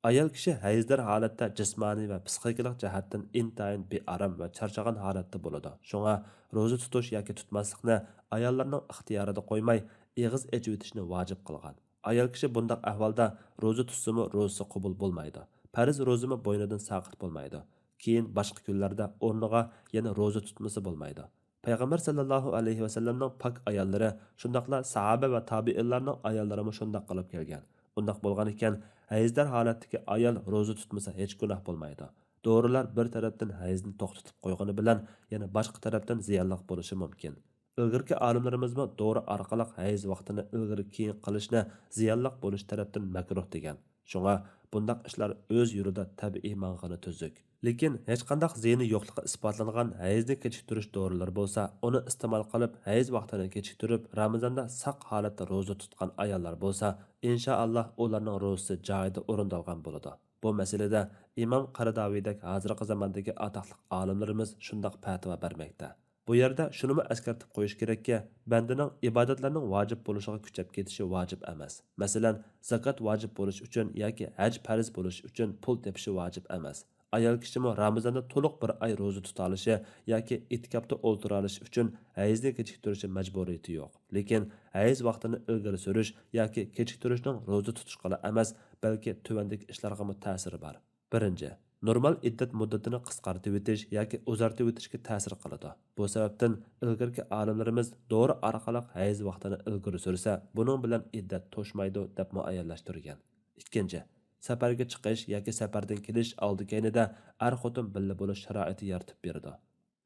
ئايال كىشى ھەيزدار ھالەتتە جىسمانىي ۋە پسىخىكىلىق جەھەتتىن ئىنتايىن بىئارام ۋە چارچىغان ھالەتتە بولىدۇ. شۇڭا روزا تۇتۇش ياكى تۇتماسلىقنى ئاياللارنىڭ ئىختىيارىدا قويماي، ئېغىز ئېچىۋېتىشنى ۋاجىپ قىلغان. ئايال كىشى بۇنداق ئەھۋالدا روزا تۇتسىمۇ، روزىسى قوبۇل بولمايدۇ. پەرز روزىمۇ بوينىدىن ساقىت بولمايدۇ. كېيىن باشقا كۈنلەردە ئورنىغا يەنە روزا تۇتمىسا بولمايدۇ. پەيغەمبەر ساللاللاھۇ ئەلەيھى ۋەسەللەمنىڭ پاك ئاياللىرى، شۇنداقلا ساھابە ۋە تابىئىنلارنىڭ ئاياللىرىمۇ شۇنداق قىلىپ كەلگەن. ئۇنداق بولغان ئىكەن، ھەيزدار ھالەتتىكى ئايال روزا تۇتمىسا ھېچ گۇناھ بولمايدۇ. دورىلار بىر تەرەپتىن ھەيزنى توختىتىپ قويغىنى بىلەن، يەنە باشقا تەرەپتىن زىيانلىق بولۇشى مۇمكىن. ئىلگىرىكى ئالىملىرىمىزمۇ دورا ئارقىلىق ھەيز ۋاقتىنى ئىلگىرى كېيىن قىلىشنى زىيانلىق بولۇش تەرەپتىن مەكرۇھ دېگەن. شۇڭا بۇنداق ئىشلار ئۆز يولىدا تەبىئىي ماڭغىنى تۈزۈك. لېكىن ھېچقانداق زىيىنى يوقلۇقى ئىسپاتلانغان ھەيزنى كېچىكتۈرۈش دورىلىرى بولسا، ئۇنى ئىستېمال قىلىپ، ھەيز ۋاقتىنى كېچىكتۈرۈپ، رامىزاندا ساق ھالەتتە روزا تۇتقان ئاياللار بولسا، ئىنشائاللا، ئۇلارنىڭ روزىسى جايىدا ئورۇندالغان بولىدۇ. بۇ مەسىلىدە ئىمام قەرداۋىدەك ھازىرقى زاماندىكى ئاتاقلىق ئالىملىرىمىز شۇنداق پەتىۋا بەرمەكتە. بۇ يەردە شۇنىمۇ ئەسكەرتىپ قويۇش كېرەككى، بەندىنىڭ ئىبادەتلەرنىڭ ۋاجىپ بولۇشىغا كۈچەپ كېتىشى ۋاجىپ ئەمەس. مەسىلەن، زاكات ۋاجىپ بولۇش ئۈچۈن ياكى ھەج پەرز بولۇش ئۈچۈن پۇل تېپىشى ۋاجىپ ئەمەس. ئايال كىشىمۇ رامىزاندا تولۇق بىر ئاي روزا تۇتالىشى ياكى ئېتىكاپتا ئولتۇرالىشى ئۈچۈن ھەيزنى كېچىكتۈرۈشى مەجبۇرىيىتى يوق. لېكىن ھەيز ۋاقتىنى ئىلگىرى سۈرۈش ياكى كېچىكتۈرۈشنىڭ روزا تۇتۇشقىلا ئەمەس، بەلكى تۆۋەندىكى ئىشلارغىمۇ تەسىرى بار. بىرىنچى، نورمال ئىددەت مۇددىتىنى قىسقارتىۋېتىش ياكى ئۇزارتىۋېتىشكە تەسىر قىلىدۇ. بۇ سەۋەبتىن ئىلگىرىكى ئالىملىرىمىز دورا ئارقىلىق ھەيز ۋاقتىنى ئىلگىرى سۈرسە، بۇنىڭ بىلەن ئىددەت توشمايدۇ، دەپ مۇئەييەنلەشتۈرگەن. ئىككىنچى، سەپەرگە چىقىش ياكى سەپەردىن كېلىش ئالدى كەينىدە ئەر خوتۇن بىللە بولۇش شارائىتى يارىتىپ بېرىدۇ.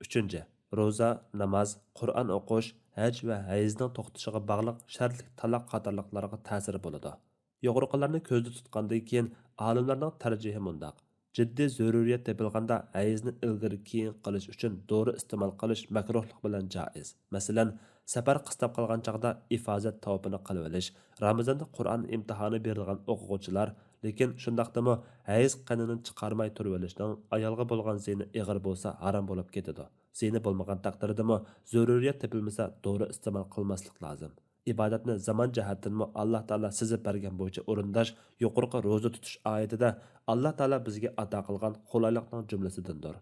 ئۈچىنچى، روزا، ناماز، قۇرئان ئوقۇش، ھەج ۋە ھەيزنىڭ توختىشىغا باغلىق شەرتلىك تالاق قاتارلىقلارغا تەسىرى بولىدۇ. يۇقىرىقىلارنى كۆزدە تۇتقاندىن كېيىن، ئالىملارنىڭ تەرجىھى مۇنداق: جىددىي زۆرۈرىيەت تېپىلغاندا، ھەيزنى ئىلگىرى كېيىن قىلىش ئۈچۈن دورا ئىستېمال قىلىش مەكرۇھلۇق بىلەن جائىز. مەسىلەن، سەپەر قىستاپ قالغان چاغدا ئىفازەت تاۋىپىنى قىلىۋېلىش، رامىزاندا قۇرئان ئىمتىھانى بېرىدىغان ئوقۇغۇچىلار، لېكىن شۇنداقتىمۇ ھەيز قېنىنى چىقارماي تۇرۇۋېلىشنىڭ ئايالغا بولغان زىيىنى ئېغىر بولسا، ھارام بولۇپ كېتىدۇ. زىيىنى بولمىغان تەقدىردىمۇ زۆرۈرىيەت تېپىلمىسا، دورا ئىستېمال قىلماسلىق لازىم. ئىبادەتنى زامان جەھەتتىنمۇ ئاللا تائالا سىزىپ بەرگەن بويىچە ئورۇنداش يۇقىرىقى روزا تۇتۇش ئايىتىدە ئاللا تائالا بىزگە ئاتا قىلغان قولايلىقنىڭ جۈملىسىدىندۇر.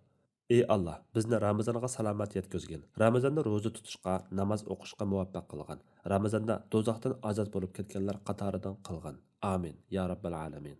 ئى ئاللا، بىزنى رامىزانغا سالامەت يەتكۈزگىن. رامىزاندا روزا تۇتۇشقا، ناماز ئوقۇشقا مۇۋەپپەق قىلغىن. رامىزاندا دوزاختىن ئازاد بولۇپ كەتكەنلەر قاتارىدىن قىلغىن. ئامىن، يا رەببەل ئالەمىن.